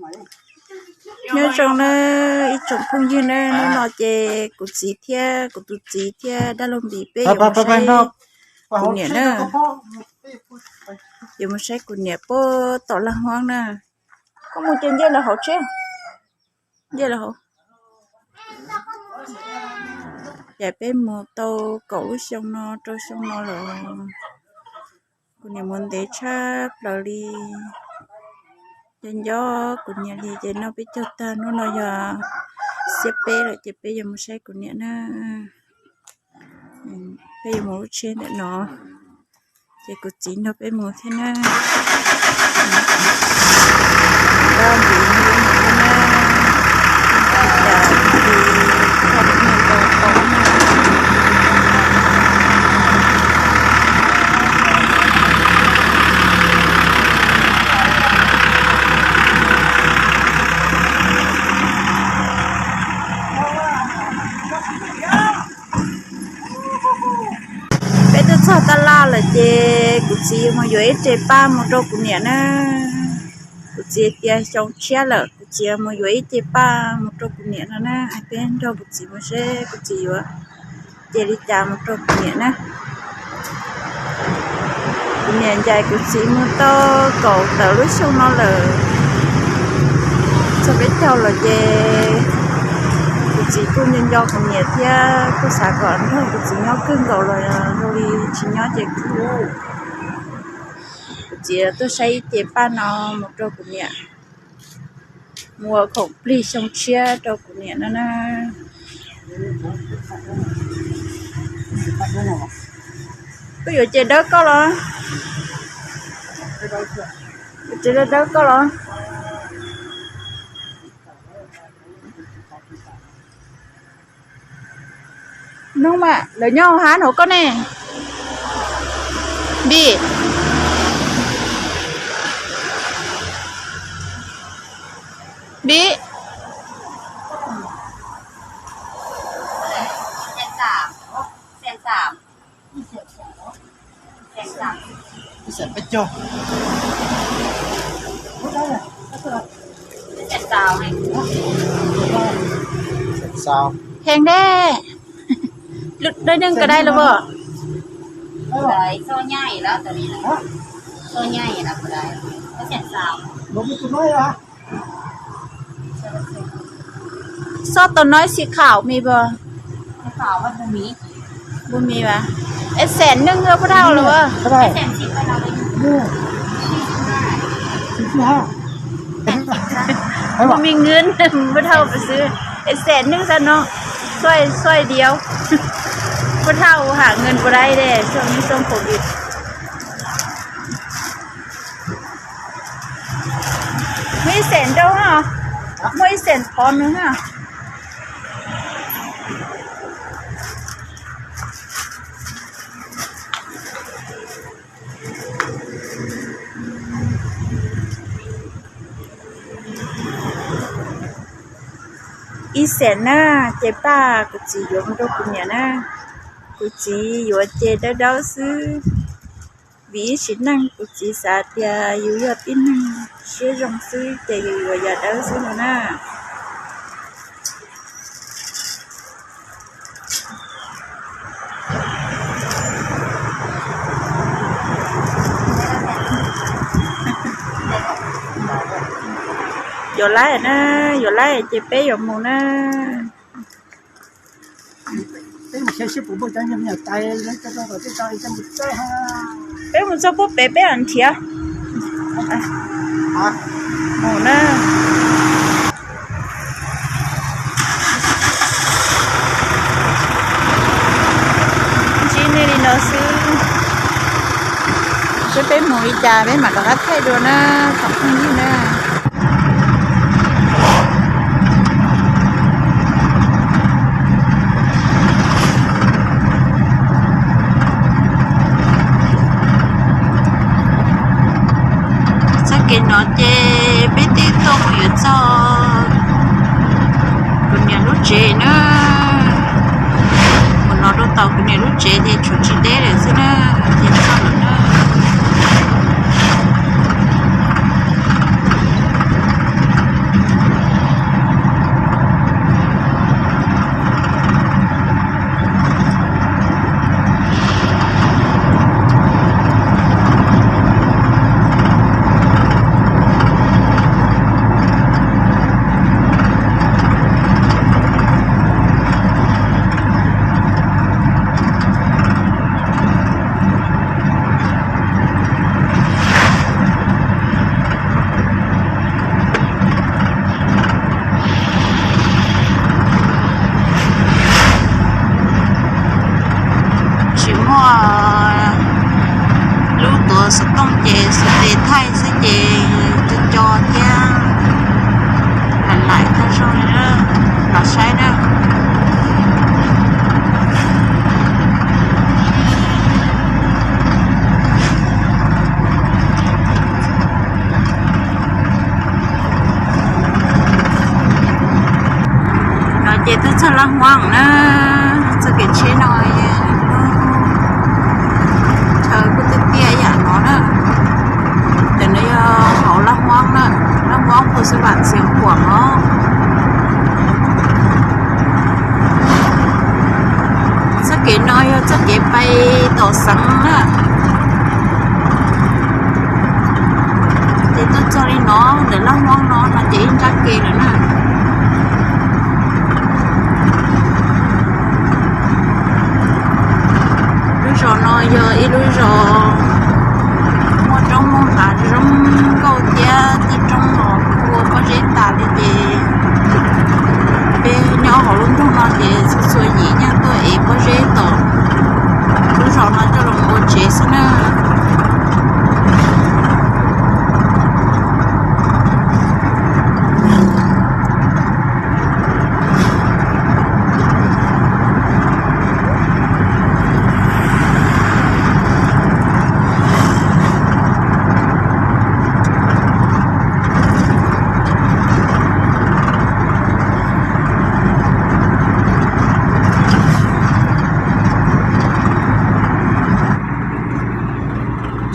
Nyob zoo na ib tsoom phooj ywg na, hnub no ces kuv txiv thiab kuv tus txiv thiab dab laug Npis peb yuav mus saib kuv niam na. Yuav mus saib kuv niam puag tom Laj Huab na. Koj mus ces nce lawv hauv tsev, nce lawv hauv. Ces peb mus tau kaum lub xyoo no rau xyoo no lawm. Kuv niam mus ntev tshaj plaws li. Nco nco kuv niam li ces noj peb caug tag, hnub no yog xiab peb lawm ces peb yuav mus saib kuv niam na. Peb yuav mus lub tsheb ntawm no, ces kuv txiv nrog peb mus thiab na. Peb twb txog tab laj lawm ces kuv txiv mus yuav ib ce paj mus rau kuv niam na. Kuv txiv tias xyoo tshiab lawm kuv txiv mus yuav ib ce paj mus rau kuv niam no na. Peb nrog kuv txiv mus seb kuv txiv yuav ce li cas mus rau kuv niam na. Kuv niam ncaim kuv txiv mus tau kaum tawm lub xyoo no lawm. Txog peb caug lawm ces kuv txiv kuj nco nco kuv niam thiab kuj xav kom nrog kuv txiv nyob kawg nkaus los zoo li tsis nyob ces kuj Kuv txiv tuaj saib ib ce paj no mus rau kuv niam, mus ua khoom plig xyoo tshiab rau kuv niam no na. Koj yuav ce dawb koj los? Yuav ce dawb koj los? Hnub mas lawv nyob hauv hab hauv koj ne. Npis, Npis. Heev deb. Lub dawb neeg kawd dai los as? Xob tau nói xi khảo mi pos? Bua mi as? Es xees neej puas dhau los as? Bua mi nqwj puas dhau pes xwb. Es xees neej xab no, xuai diau, puas dhau hab nqwj puas dai de xyoo ni xyoo covid. Muaj ib xees nrau na, muaj ib xees thov nws na. Ib xees na, ces paj kuv txiv yuav mus rau kuv niam na. Kuv txiv yuav ces dawb dawb xwb, vim ib sim neej kuv txiv xav tias yus yog tib neeg siab zoo xwb ces yus yuav yam dawb xwb no na. Yuav laib na, yuav laib ces peb yuav mus na. Peb mus txog puag pem peb mam nrhiav. Mus na. Ntsib nej li no xwb, seb peb mus li cas peb mam rov qab thaij dua na, tsoom phooj ywg na. Txoj kev no ces peb twb tuaj mus yuav txog kuv niam lub tsev na. Mus no rau tom kuv niam lub tsev ces tshuav tsis deb lawm xwb na, ces txog lawm na. Ces twb txog Laj Huab na, txoj kev tsheb no, chaw kuj tiaj tiaj ib yam no na. Ces no yog hauv Laj Huab na, Laj Huab puas xwb vam txiav quam no. Txoj kev no yog txoj kev pais tom Xeev na. Ces tuaj txog li no ntawm Laj Huab no no ces ib nrab ke lawm na. Lub zos no yog ib lub zos muaj roob muaj hav zoo nkauj thiab tej roob los ua pob zeb tas li ces peb nyob hauv lub nroog no ces txhua txhua yim yeej tuaj ev pob zeb tom lub zos no coj los ua tsev xwb na.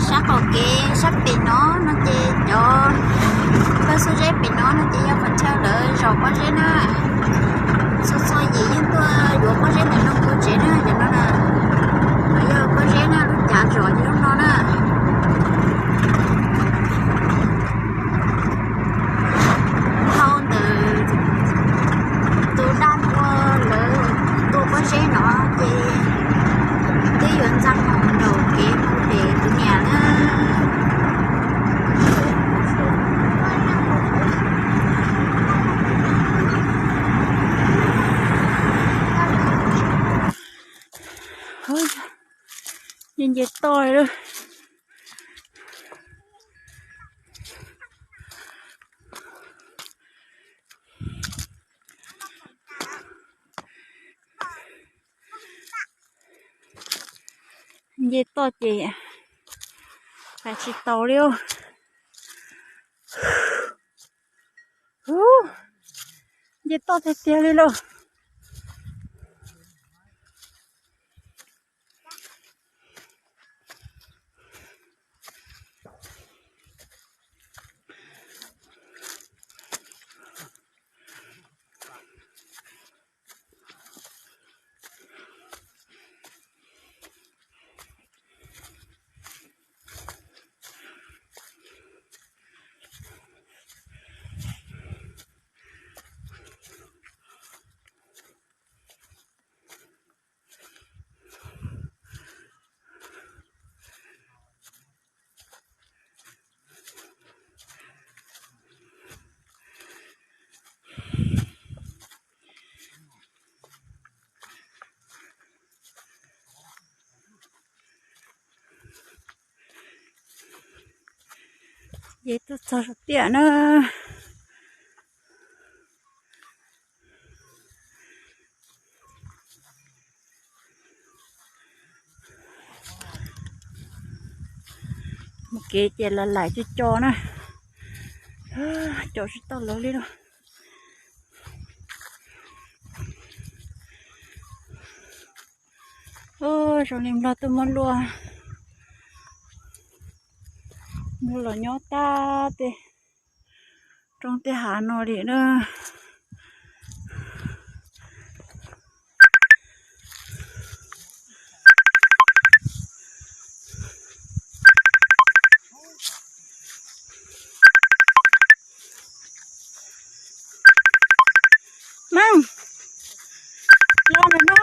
Sab qaum kev sab pem no no ces cov pawg xuab zeb pem no no ces yog qhov chaw lawv zov pob zeb na. Txhua txhua yim yeej tuaj yuav pob zeb ntawm no ua tsev na, cov no na. Yog pob zeb na, lub cav zov ces lub no na. Dhau ntawm tus dab tua lawv tua pob zeb no ces twb yuav ntxeev mus nraum kev mus pem tus niam na. Nce toj lawm. Nce toj ces hais tsis taus li. Nce toj tiag tiag li lauj. Ces tuaj txog saum tiaj na. Mus kev ces lam laim co co na, co tsis tau lawv li lauj. Zoo li nplog tuaj muab luaj, nplog los nyob tab tej roob tej hav no li na. Meej, los lawm na.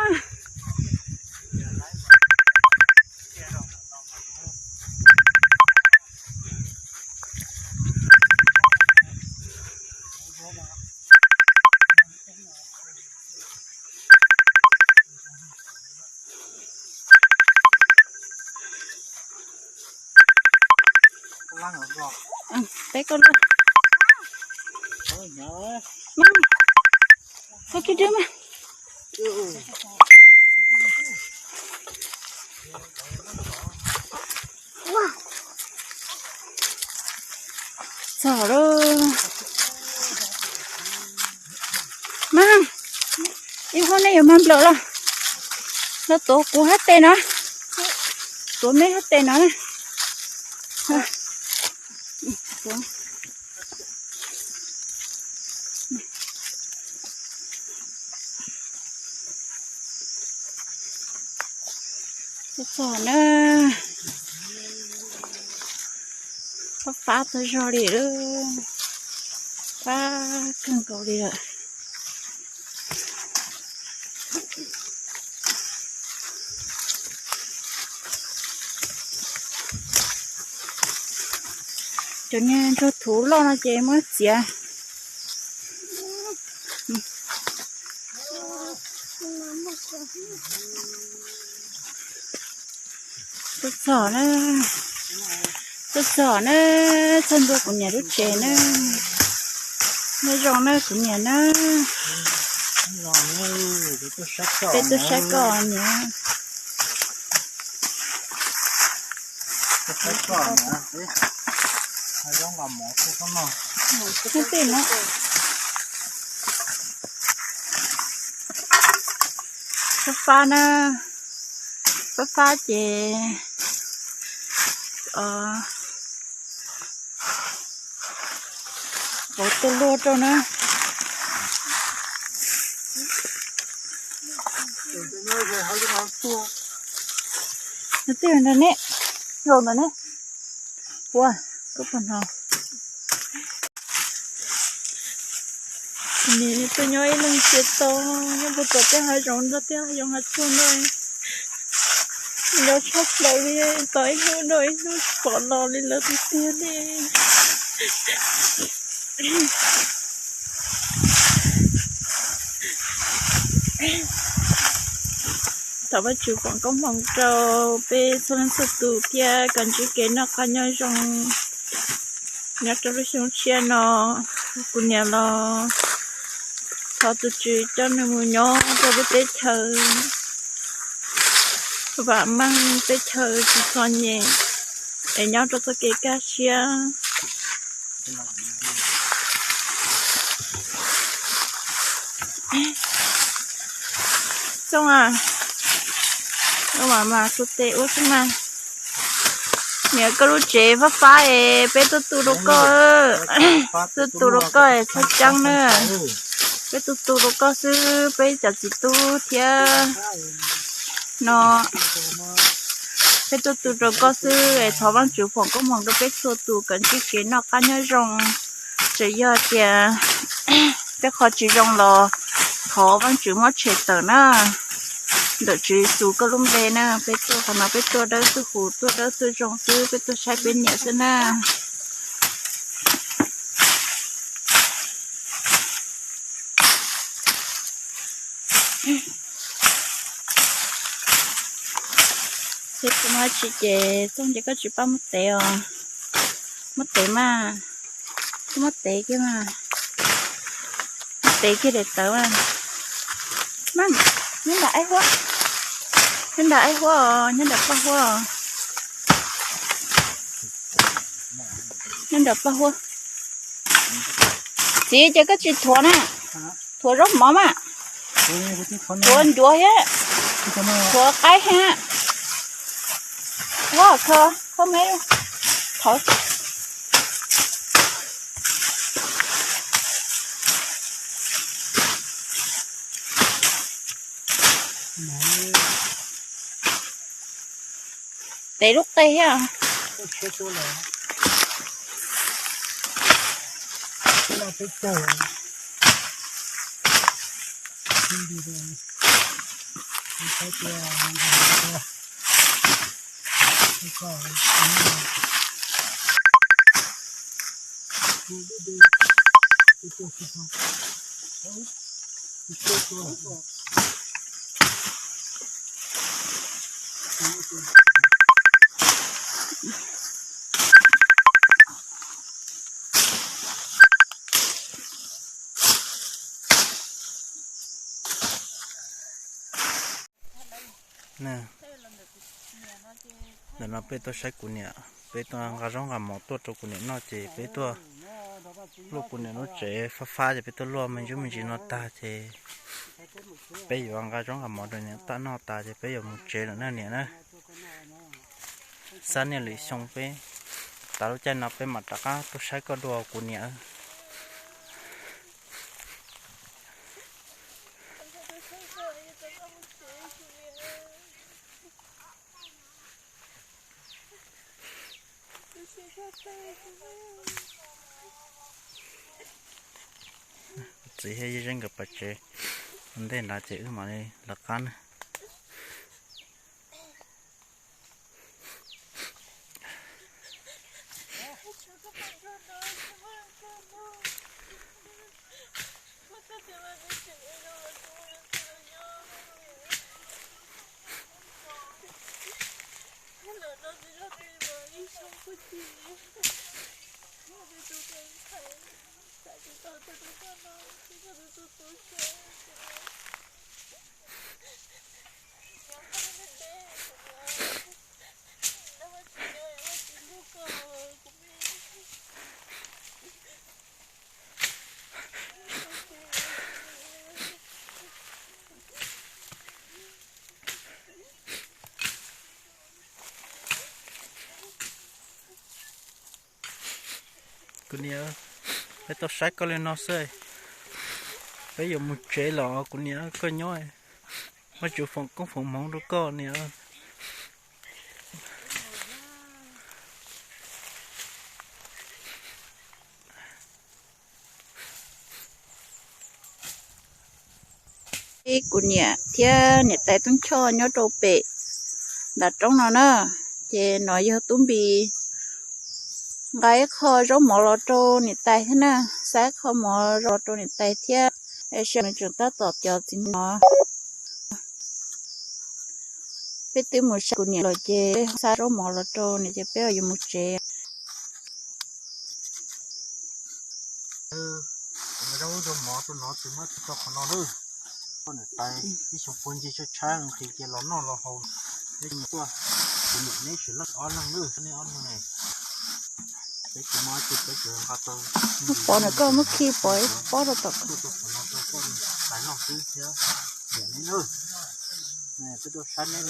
Peb koj luaj. Koj kiag dib mas. Txog lawm. Mas, Nej yuav mag nplawm los, los tuav kuv hab tes no, tuav meb hab tes no na. Txog na, fab fab tag zog li lawm, fab kawg nkaus li lawm. Cov niag ntsuag thuv loj no ces muab txiav. Tuaj txog na, tuaj txog na, txog ntua kuv niam lub tsev na. Nyob zoo na kuv niam na. Peb tuaj saib koj niam. Fab fab na, fab fab ces pauv tej luaj rau na. Nws twb ntawd ne, zaum ntawd ne. Ua, koj puas hnov? Nim tuaj nyob ib leeg txias to, nyob puag tom tej hav zoov nrog tej hav zoov hav tsuag no. Nco tshaj plaws li, tos ib hnub dhau ib hnub tsis pom los li lawm tiag tiag li. Thov Vajtswv foom koob hmoov rau peb txhua leej txhua tus thiab kom ntsib kev noj qab nyob zoo nyob rau lub xyoo tshiab no. Kuv niam los thov tus Tswv coj nws mus nyob rau lub teb chaws vam meej, teb chaws tsis txom nyem, es nyob rau txoj kev kaj siab. Txooj a, ua mas mas tu tes ua xwb mas. Niam, koj lub tsev fab fab es peb tuaj tu rau koj, tuaj tu rau koj es txhob ceeb na. Peb tuaj tu rau koj xwb, peb cov txiv tub thiab no. Peb tuaj tu rau koj xwb es thov Vaajtswv foom koob hmoov rau peb txhua tus kom ntsib kev noj qab nyob zoo. Txawm yog tias tej qho tsis zoo los thov Vaajtswv muab tshem tawm na. Ntawm Tswv Yexus koj lub npe na, peb tuaj qhov no peb tuaj dawb tuaj huv, tuaj dawb tuaj zoo xwb, peb tuaj saib peb niam xwb na. Seb kuv muab tsis ces Txooj ces koj tsis pab muab tev os. Muab tev mas, koj muab tev kiag mas, muab tev kiag daim tawv mas. Mas, nyob nram aib huab, nyob nram aib huab os, nyob nram paj huab, nyob nram paj huab. Txiv, ces koj tsis thuav na, thuav zaub mov mas, thuav ncuav thiab, thuav qaib thiab. Ua kho, kho me, thov. Tev lub qe thiab. Ntawm no peb tuaj saib kuv niam, peb tuaj nqa zaub nqa mov tuaj rau kuv niam noj ces peb tuaj luaj kuv niam lub tsev fab fab ces peb tuaj luaj me ntsis me ntsis no tag ces Peb yuav nqa zaub nqa mov rau niam tab noj tas ces peb yuav mus tsev lawm na niam na. Xab niaj lwm xyoo peb, tas lub caij no peb mam rov qab tuaj saib koj dua kuv niam. Txiv thiab yawg Zeeb nkawd pais tsev ua ntej nrad ces wb mam li lawv qab na. Kuv niam, peb tuaj saib koj li no xwb, peb yuav mus tsev los kuv niam, koj nyob, Vajtswv foom koob foom hmoov rau koj niam. Kuv niam thiab niam tais Tub Choj nyob rau pem nram roob no na, ces no yog Tub Npis nqa ib qho zaub mov los rau niam tais thiab na, xa ib qho mov los rau niam tais thiab, es sawv nws tseem tab tom cov txiv no. Peb twb mus saib kuv niam lawm ces peb xa zaub mov los rau nws ces peb yuav mus tsev. Zaub zaub mov rau no tsis muab tso qhov no lawm. Koj niam tais ib xyoo puag ncig tshaib tshaib nqhis ces los noj los haus, peb tuaj, kuv niam neb tsis loj ob leeg lawm, neb ob leeg ne. Peb tsis muaj tsis peb tsis nqa tau. Pov na, koj muab khi pov ib pob rau tom koj. Tuaj rau qhov no rau koj niam tais noj xwb thiab. Niam neb na, peb tuaj saib neb,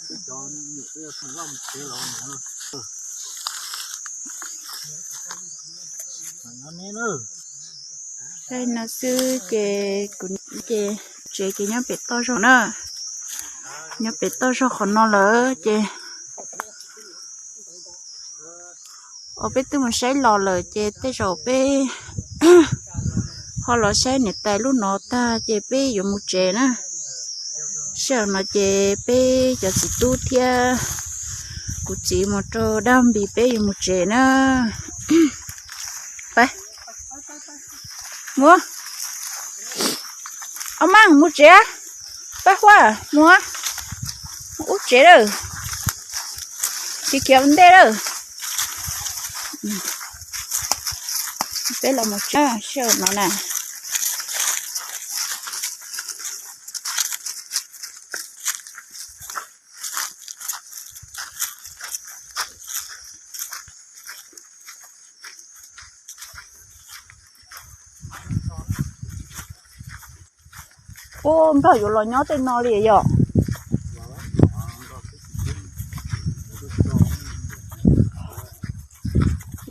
peb cov niam peb yuav loj mus tsev los niam. Neb na. Saib no xwb ces kuv ces tsev ces nyob pem toj zog na, nyob pem toj zog qhov no lawm ces os peb twb mus saib los lawm ces tej zaum peb ho los saib niam tais lub no tag ces peb yuav mus tsev na. Sij hawm no ces peb cov txiv tub thiab kuv txiv mus rau dab npis peb yuav mus tsev na. Pab, mus, ob maaj mus tsev, pab huab mus ub tsev lawm, tsis khiav ua ntej lawm. Peb los mus tsev sij hawm no na. Ub, nrog yuav los nyob tej no li yom.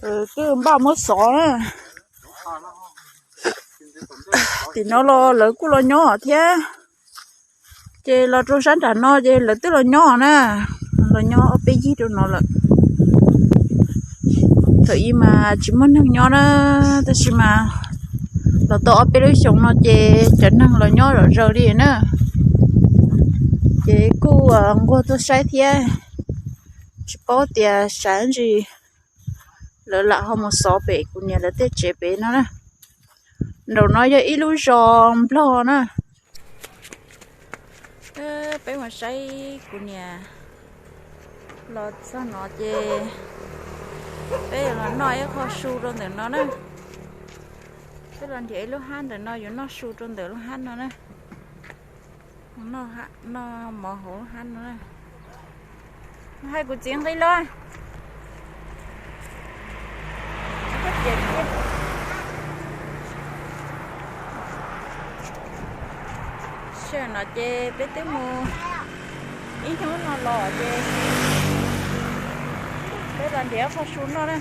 Twb npaj muab xov na. Tim no los lawv kuj los nyob thiab. Ces los rau sab nram no ces lawv twb los nyob na. Los nyob ob peb yig rau no lawm. Thaum ub mas tsis muaj neeg nyob na, tab sis mas los tau ob peb lub xyoo no ces cov neeg los nyob zom zaws li na. Ces kuj nquag tuaj saib thiab, tsis paub tias sav ntsis lawv lam ho mus xov pem kuv niam lawv tej tsev pem no na. Nraum no yog ib lub zos nplog na. Peb mus saib kuv niam los txog no ces peb los noj ib qho su rau ntawm no na. Peb los nrhiav ib lub hab ntawm no yuav noj su rau ntawm lub hab no na. Noj mov hauv lub hab no na. Hais kuv txiv nqi los. Sij hawm no ces peb twb mus ib hnub no los ces peb los nrhiav qhov su noj na.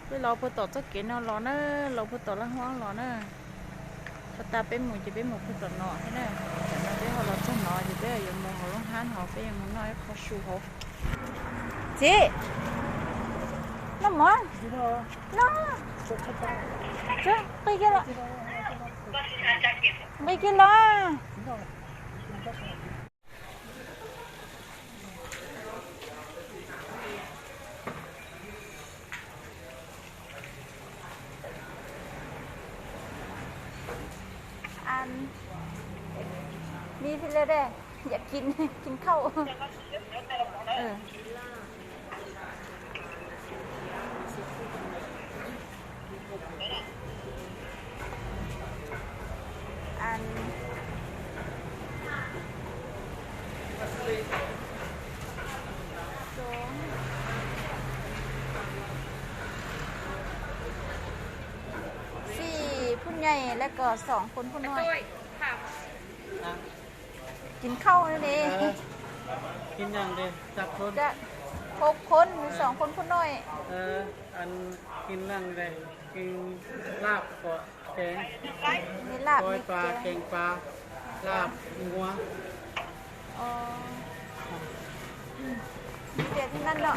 Peb los puag tom txoj kev no los na, los puag tom laj huab los na. Thaum tas peb mus ces peb mus puag tom no thiab na. Tam no peb ho los txog no ces peb yuav mus hauv lub hab hauv, peb yuav mus noj ib qho su hauv. Txiv, noj mov, noj, qi kiag los, nqis kiag los. An, mi phi le de, yam kin, kin khauj. Xij phub nyaj le kom xoom khun phub nuj. Kin khauj ne. Hauv khun xoom khun phub nuj. Kin laj, kin laj, kin laj, kev pas, kev pas, laj muab. Tias tib neeg no.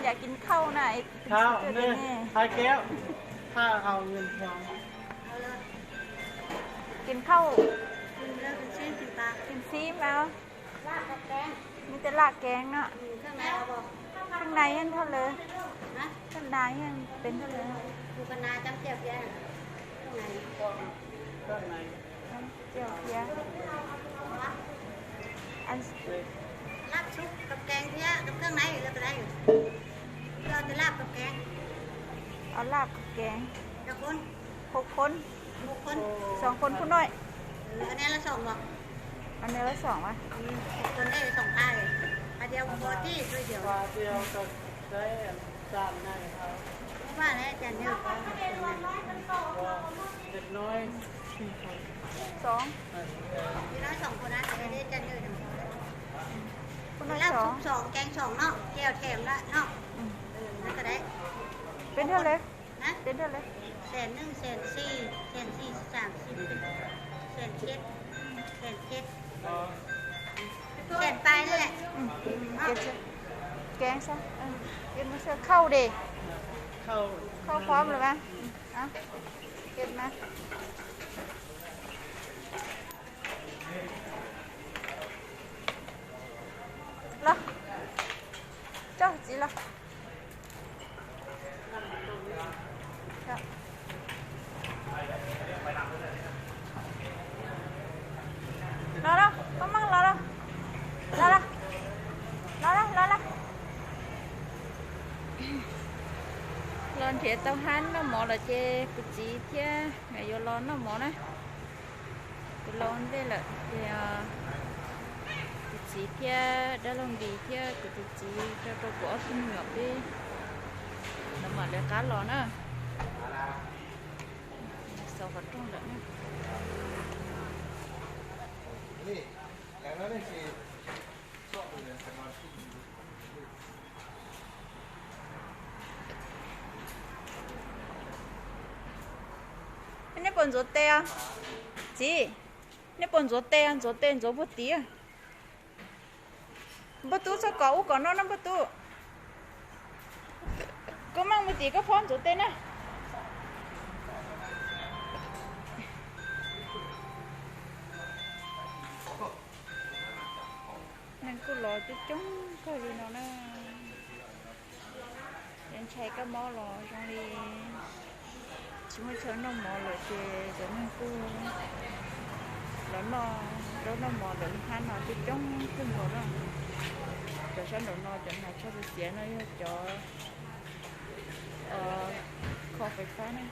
Yam kin khauj na. Khauj, hais kev, khauj hauv nws hloov. Kin khauj, kin xib mas. Nws tias laj kev no. Khab nais yeej dhau lawm. Khab nais yeej pem dhau lawm. Laj kev thiab khab nais los, laj kev, hauv khun, xoom khun phub nuj. Nws laj xoom mas. Phub nuj xoom, kev xoom no, keo them lawm no. Pem dhau lawm. Pem dhau lawm. Xees nees, xees xis, xees xis, xees xis, xees xis, xees xis, xees xis, xees pais lawm. Kev xwb, khauj de, khauj pom lawm mas. Kev mas. Los, coj txiv los. Los los, koj maj los los. Los los, los los, los los. Los nrhiav tau hab noj mov lawm ces kuv txiv thiab mam yuav los noj mov na. Kuv los ua ntej lawm ces kuv txiv thiab dab laug Npis thiab kuv tus txiv tso rau kuv ob tug me nyuam peb, lawv mam lawv qab los na. Xov qhov rooj lawm na. Nej puas ntxuav tes? Txiv, nej puas ntxuav tes? Ntxuav tes ntxuav puag tid. Npawg Tub, txhob kov ub kov no na Npawg Tub. Koj maj mus tim koj phob ntxuav tes na. Neeg kuj los coob coob kawg li no na. Ces ntshai kab mob los zoo li tsis muaj chaw noj mov lawm ces cov neeg kuj los noj zaub noj mov ntawm lub hab no coob coob kawg nkaus na. Cov sab nraum no cov hnav tsho xiav xiav no yog cov kho fais fab na.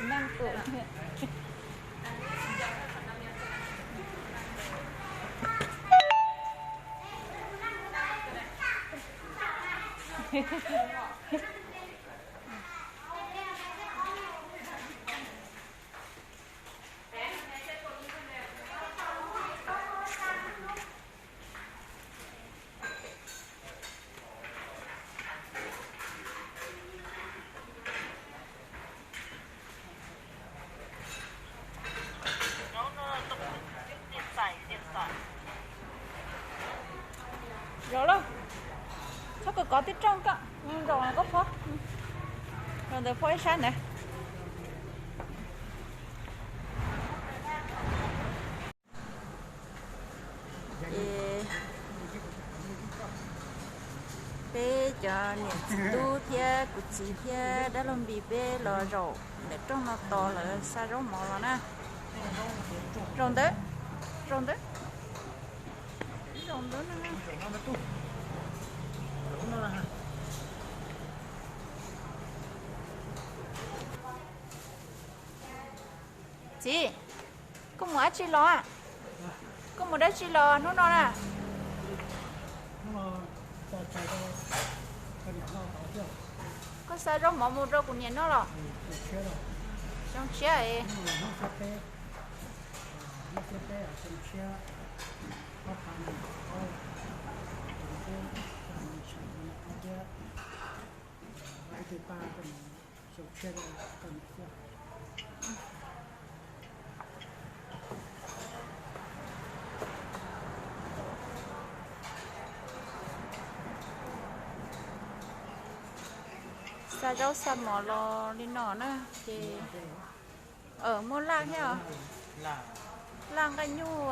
Neej kum. Zaum lauj, txhob kov kov tib rooj koj, zaum koj phob, zaum ntawd phob ib sab ntawd. Ces peb cov niam txiv tub thiab kuv txiv thiab dab laug Npis peb los zaum ntawm rooj no tos lawv xa zaub mov los na. Zaum ntawd, zaum ntawd, zaum ntawd no. Txiv, koj mus dab tsi los? Koj mus dab tsi los hnub no na? Koj xa zaub mov mus rau kuv niam noj los? Xyoo tshiab es. Xa zaub xa mov los li no na ces muaj laj thiab os. Laj nqaij nyuj.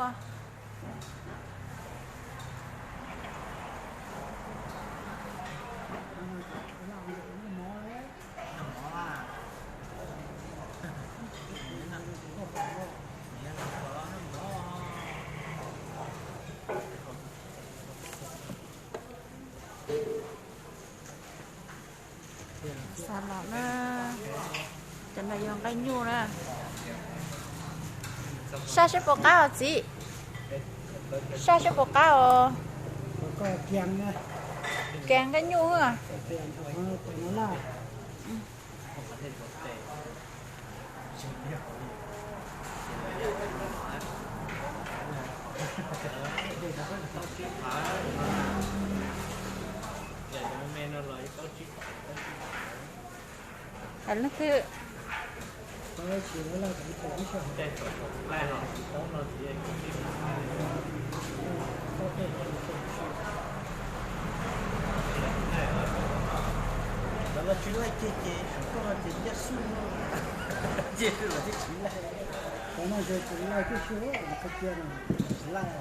Xa los na, cov no yog nqaij nyuj na. Saj seb puas qab os txiv. Saj seb puas qab os. Kev nqaij nyuj. Hais leej twg?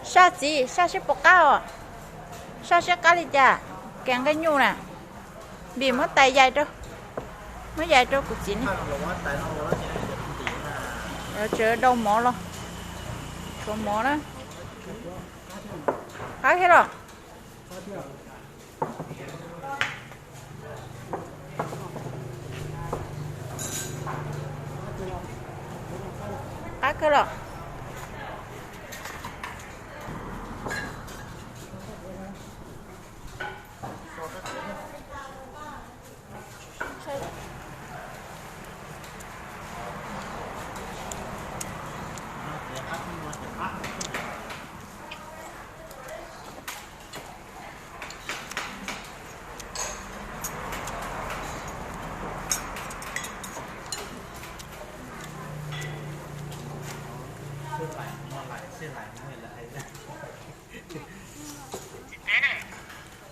Saj txiv, saj seb puas qab os. Saj seb qab li cas, kev nqaij nyuj na. Npis muab tais yais rau, muab yais rau kuv txiv ne. Tseem dau mov los, tshuav mov na. Qab thiab los? Qab kawg los?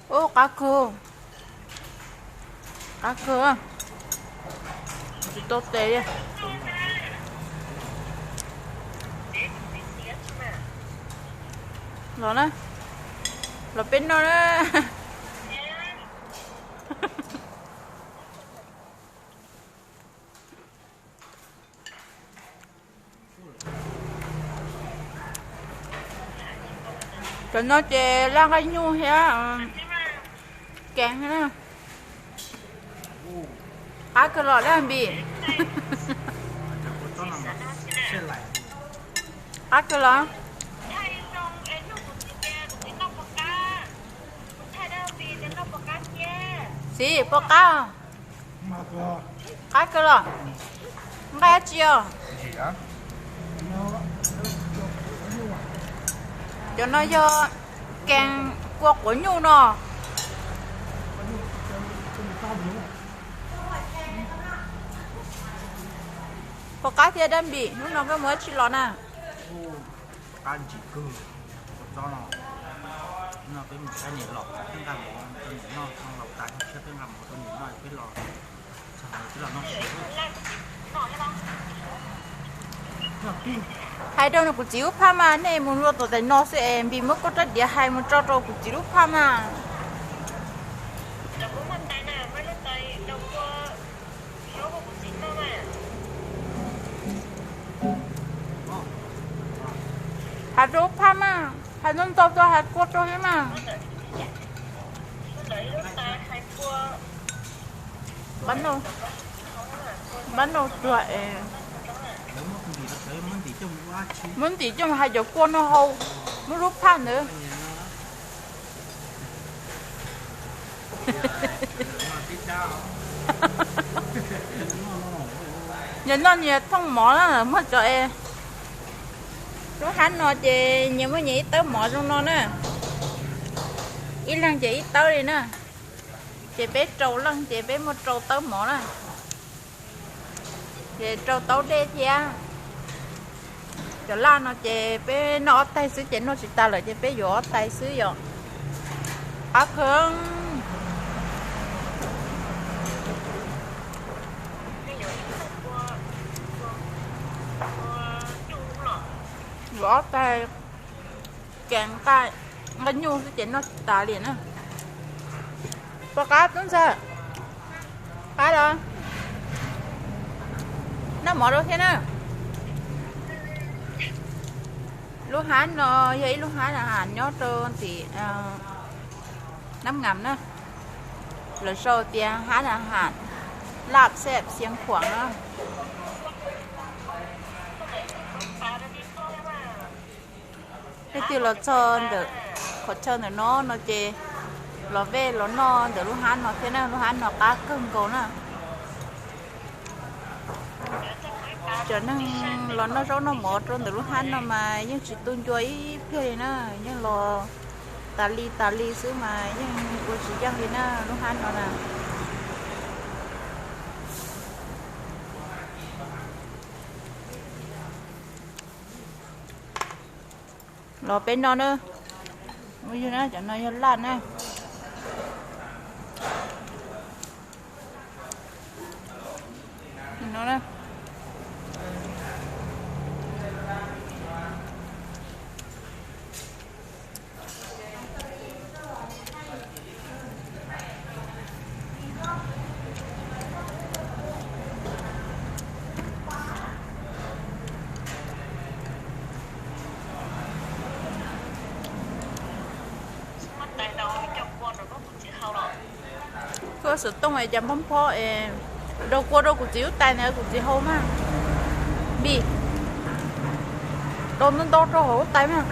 Ub, qab kawg, qab kawg, tsis tau tes li. Los na, los peb noj na. Cov no ces laj nqaij nyuj thiab kev thiab na. Qab kawg los laj npis. Qab kawg los? Xiv, puas qab? Qab kawg los? Nqaij dab tsi os? Cov no yog kees kua quav nyuj no. Puas qab thiab dab Npis, hnub no koj mus dab tsi los na? Qab ntsim kawg, tsob no, no peb mus saib niam laus, peb nqa mov rau niam noj, laus tas tshiab peb nqa mov rau niam noj, peb los, peb los noj. Hais rau kuv txiv lub phaj mas, nej mus luag tom tais no xwb es Npis muab koj rab diav hais mus tso rau kuv txiv lub phaj mas. Hais rau lub phaj mas, hais ntau ntau rau, hais kua rau thiab mas. Npab nau tuag es muab ntim coj mus hais cov kua no hau, muab lub phaj ntawd. Nyias noj nyias thooj mov na, muab cov es. Lub hab no ces nyias muaj nyias ib tawb mov zoo no na. Ib leeg ces ib tawb li na. Ces peb rau leej ces peb muaj rau tawb mov na. Ces rau taub dej thiab. Cov laj no ces peb noj ob tais xwb ces noj tsis tas lawm ces peb yuav ob tais xwb yom. Qab kawg. Yuav ob tais, kev nqaij, nqaij nyuj xwb ces noj tsis tas li na. Puas qab tub ntxawg? Qab los? Noj mov rau thiab na. Lub hab no yog ib lub hab nyob rau tim Nab Ngam na. Lawv sau tias hab na ha, laj xej xiav khuam na. Leej twg los txog ntawm qhov chaw ntawm no no ces los vej los noj ntawm lub hab no thiab na, lub hab no qab kawg nkaus na. Cov neeg los noj zaub noj mov rau ntawm lub hab no mas yeej tsis tu ncua ib pliag li na, yeej los tas li tas li xwb mas yeej ua tsis yeej li na lub hab no na. Los peb no na, cov no yog laj na. Koj xov tooj es cas nphob nphob es, rau kua rau kuv txiv lub tais ntawd kuv txiv hau mas. Npis, rau ntau ntau rau hauv lub tais mas.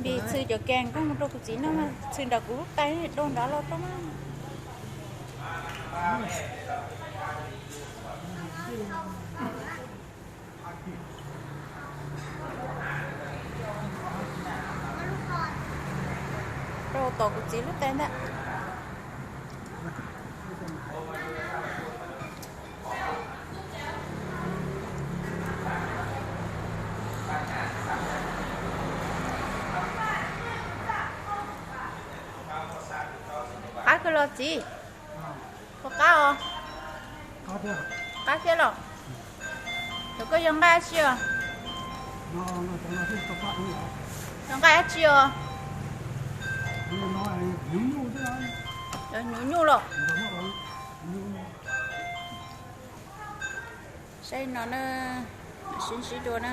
Npis, txhw cov kees koj mus rau kuv txiv noj mas, txhw nram kuv lub tais, rau nrad los rau mas. Rau tom kuv txiv lub tais ntag. Qab kawg los txiv. Puas qab os? Qab thiab los? Cov koj yog nqaij dab tsi os? Yog nqaij dab tsi os? Cov hnyuv nyuj los? Saib no na, sib ntsib dua na.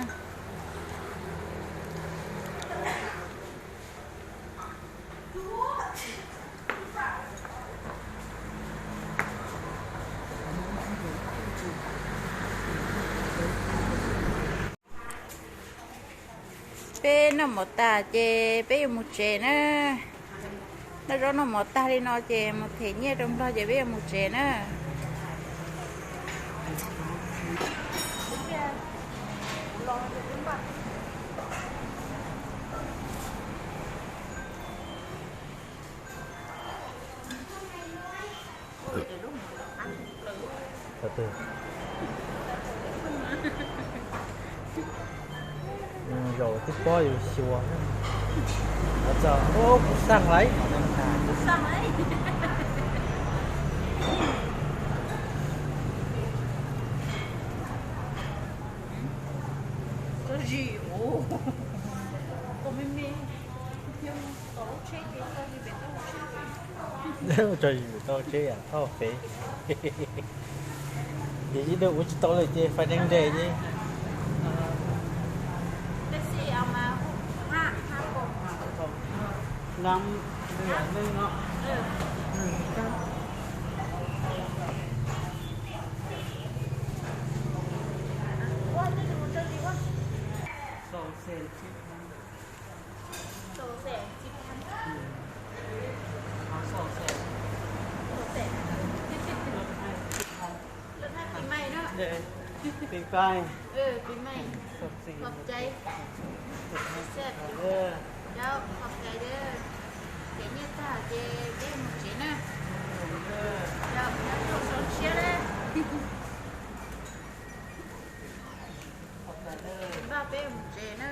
Peb noj mov tag ces peb yuav mus tsev na. Noj zaub noj mov tag li no ces mus them nyiaj rau Nplog ces peb yuav mus tsev na. Zaum twb pob yus xyuas, kuv xaj laiv. Tso zis tau tsheb yam thauj pem. Ces ib tug ua tsis tau lawm ces fais deev ntes ces. Pim pais. Pim pais. Qhov tsev. Yog qhov tsev, ces nyiaj tag ces peb mus tsev na. Yog nyob rau xyoo tshiab na. Npaj peb mus tsev na.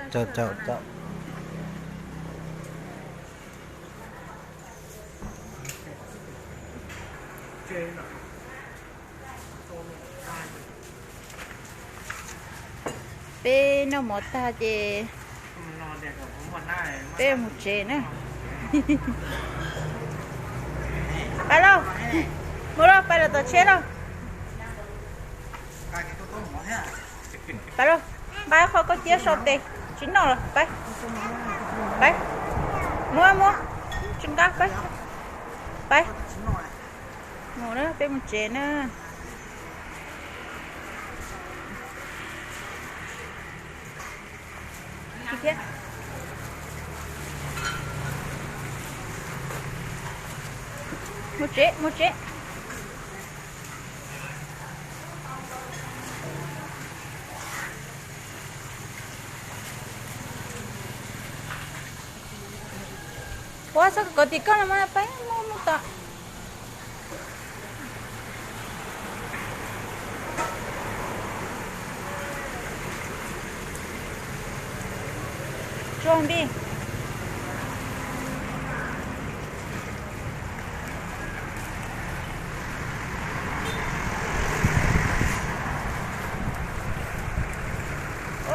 Peb noj mov tag ces peb mus tsev na. Pais lauj, mus lauj, pais lawm tom tsheb lauj. Pais lauj, nqa qhov koj ciab sau tes, tsis noj lawm, pais. Pais, muab muab, tsis nqa, pais. Pais, mus na, peb mus tsev na. Mus tsev, mus tsev. Ua txhob kom tim koj los mas peb mus mus tom. Tsuag npij.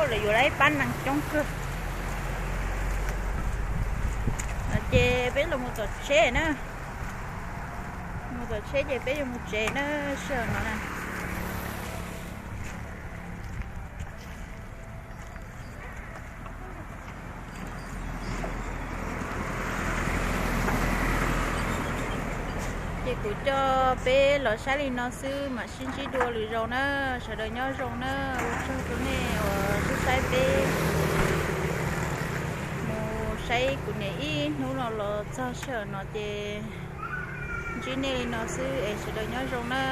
Lawv yuav lawv ib pab neeg coob kawg. No ces peb los mus tom tsheb na. Mus tom tsheb ces peb yuav mus tsev na, sij hawm no na. Ces kuv coj peb los saib li no xwb mam sib ntsib dua lwm zaus na. Sawv daws nyob zoo na, ua tsaug rau nej uas tuaj saib peb. Mus saib kuv niam ib hnub no los txog sij hawm no ces Ntsib nej li no xwb es sawv daws nyob zoo na.